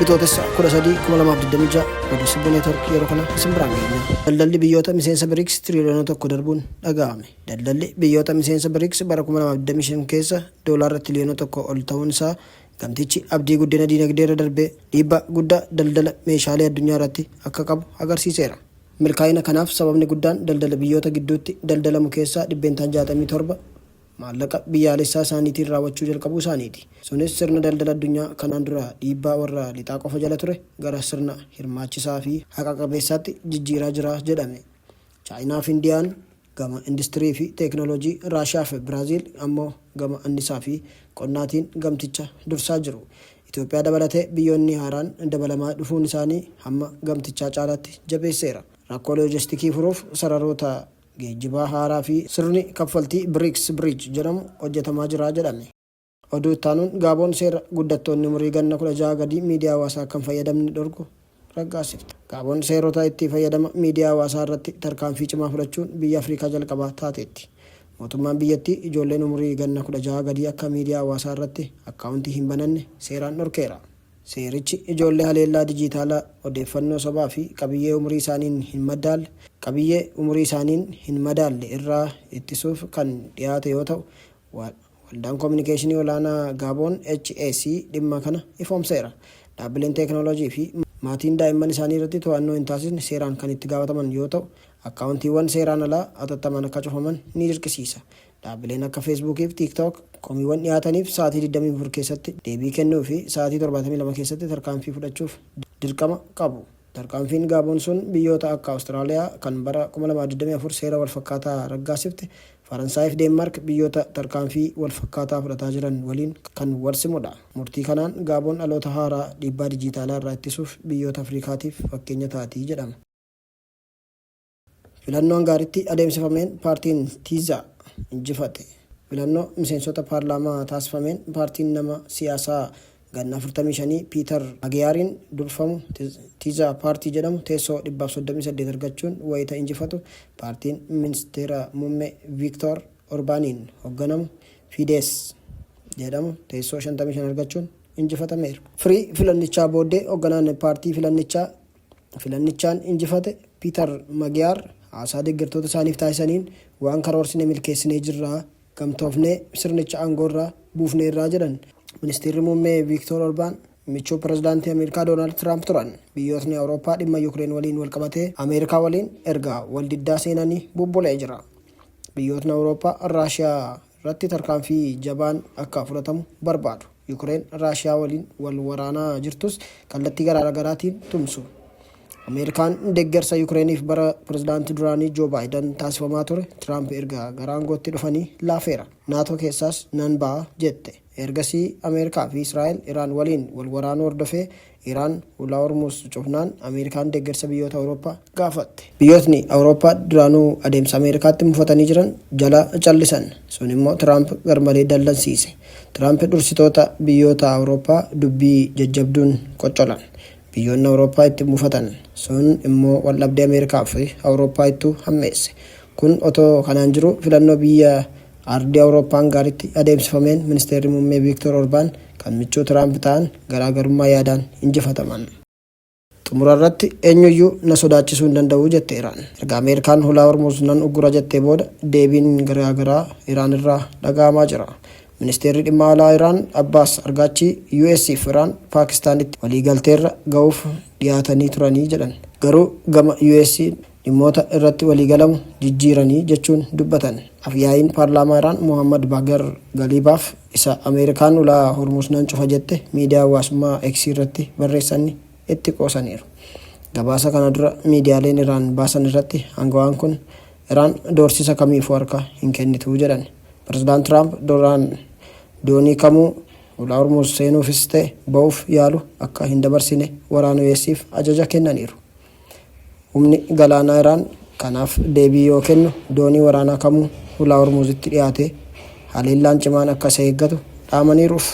Bitootessa 13, 2026 oduu Simboo Neetwork yeroo kana isin biraan geenya. Daldalli biyyoota miseensa BRICS tiriiliyoona tokko darbuun dhaga'ame. Daldalli biyyoota miseensa BRICS bara 2025 keessa doolaara tiriiliyoona tokko ol ta'uun isaa gamtichi abdii guddina diinagdee irra darbee dhiibbaa guddaa daldala meeshaalee addunyaa irratti akka qabu agarsiiseera. Milkaa'ina kanaaf sababni guddaan daldala biyyoota gidduutti daldalamu keessaa dhibbeentaan 67 maallaqa biyyaalessaa isaaniitiin raawwachuu jalqabuu isaaniiti. Sunis sirna daldala addunyaa kanaan dura dhiibbaa warra lixaa qofa jala ture gara sirna hirmaachisaa fi haqa qabeessaatti jijjiiraa jira jedhame. Chaayinaa fi Indiyaan gama industirii fi teeknooloojii, Raashiyaa fi Biraaziil ammoo gama annisaa fi qonnaatiin gamticha dursaa jiru. Itoophiyaa dabalatee biyyoonni haaraan dabalamaa dhufuun isaanii hamma gamtichaa caalaatti jabeesseera. Rakkoo loojistikii furuuf sararoota geejjibaa haaraa fi sirni kaffaltii BRICS Bridge jedhamu hojjetamaa jira jedhame. Oduu ittaanuun Gaaboon seera guddattoonni umurii ganna 16 gadii miidiyaa hawaasaa akka hin fayyadamne dhorku raggaasifte. Gaaboon seerota itti fayyadama miidiyaa hawaasaa irratti tarkaanfii cimaa fudhachuun biyya Afrikaa jalqabaa taateetti. Mootummaan biyyattii ijoolleen umurii ganna 16 gadii akka miidiyaa hawaasaa irratti akkaawuntii hin bananne seeraan dhorkeera. Seerichi ijoollee haleellaa dijiitaalaa, odeeffannoo sobaa fi qabiyyee umurii isaaniin hin madaalle qabiyyee umurii isaaniin hin madaalle irraa ittisuuf kan dhiyaate yoo ta'u, Waldaan Kominikeeshinii Olaanaa Gaaboon, HAC, dhimma kana ifoomseera. Dhaabbileen teeknooloojii fi maatiin daa'imman isaanii irratti to'annoo hin taasisne seeraan kan itti gaafataman yoo ta'u, akkaawuntiiwwan seeraan alaa hatattamaan akka cufaman ni dirqisiisa. Dhaabbileen akka Feesbuukii fi TikTok komiiwwan dhiyaataniif sa'aatii 24 keessatti deebii kennuu fi sa'aatii 72 keessatti tarkaanfii fudhachuuf dirqama qabu. Tarkaanfiin Gaaboon sun biyyoota akka Awustiraaliyaa kan bara 2024 seera walfakkaataa raggaasifte, Faransaayii fi Deenmaark biyyoota tarkaanfii walfakkaataa fudhataa jiran waliin kan walsimudha. Murtii kanaan Gaaboon dhaloota haaraa dhiibbaa dijiitaalaa irraa ittisuuf biyyoota Afrikaatiif fakkeenya taati jedhama. Filannoo Hangaaritti adeemsifameen paartiin Tiizaa injifate. Filannoo miseensota paarlaamaa taasifameen paartiin nama siyaasaa ganna 45 Piitar Magiyaariin durfamu Tiizaa Paartii jedhamu teessoo 138 argachuun wayita injifatu, paartiin Ministeera Muummee Viiktoor Orbaaniin hogganamu Fiidees jedhamu teessoo 55 argachuun injifatameera. Firii filannichaa booddee hogganaan paartii filannichaa filannichaan injifate Piitar Magiyaar haasaa deeggartoota isaaniif taasisaniin waan karoorsine milkeessinee jirra, gamtoofnee sirnicha aangoorraa buufneerra jedhan. Ministiirri Muummee Viiktoor Orbaan michuu Pirezidaantii Ameerikaa Doonaald Tiraamp turan. Biyyootni Awurooppaa dhimma Yukireen waliin walqabatee Ameerikaa waliin erga waldiddaa seenanii bubbulee jira. Biyyootni Awurooppaa Raashiyaa irratti tarkaanfii jabaan akka fudhatamu barbaadu. Yukireen Raashiyaa waliin wal waraanaa jirtus kallattii garaagaraatiin tumsu. Ameerikaan deeggarsa Yukireeniif bara pirezidaantii duraanii Joo Baayidan taasifamaa ture Tiraamp erga gara aangootti dhufanii laafeera. NATO keessaas nan ba'a jette. Ergasii Ameerikaa fi Israa'el Iraan waliin wal waraanuu hordofee Iraan hulaa Hormuuz cufnaan Ameerikaan deeggarsa biyyoota Awurooppaa gaafatte. Biyyootni Awurooppaa duraanuu adeemsa Ameerikaatti mufatanii jiran jala callisan. Sun immoo Tiraamp garmalee dallansiise. Tiraamp dursitoota biyyoota Awurooppaa dubbii jajjabduun qoccolan. Biyyoonni Awurooppaa itti mufatan. Sun immoo waldhabdee Ameerikaa fi Awurooppaa ittuu hammeesse. Kun otoo kanaan jiruu filannoo biyya Ardii Awurooppaa Hangaaritti adeemsifameen Ministeerri Muummee Viiktoor Orbaan kan michuu Tiraamp ta'an garaagarummaa yaadaan injifataman. Xumurarratti eenyuyyuu na sodaachisuu hin danda'u jette Iraan. Erga Ameerikaan hulaa Hormuuz nan uggura jettee booda deebiin garaagaraa Iraan irraa dhaga'amaa jira. Ministeerri Dhimma Alaa Iraan Abbaas Argaachii US fi Iraan Paakistaanitti waliigalteerra ga'uuf dhiyaatanii turanii jedhan. Garuu gama US'n dhimmoota irratti waliigalamu jijjiiranii jechuun dubbatan. Af-yaa'iin paarlaamaa Iraan Mohaammad Baager Galiibaaf isa Ameerikaan ulaa Hormuuz nan cufa jette miidiyaa hawaasummaa X irratti barreessanni itti qoosaniiru. Gabaasa kana dura miidiyaaleen Iraan baasan irratti aangawaan kun Iraan doorsisa kamiifuu harka hin kennitu jedhan. Pirezidaant Tiraamp duraan doonii kamuu ulaa Hormuuz seenuufis ta'e ba'uuf yaalu akka hin dabarsine waraana US'f ajaja kennaniiru. Humni galaanaa Iraan kanaaf deebii yoo kennu doonii waraanaa kamuu hulaa Hormuuzitti dhiyaate haleellaan cimaan akka isa eeggatu dhaamaniiruuf.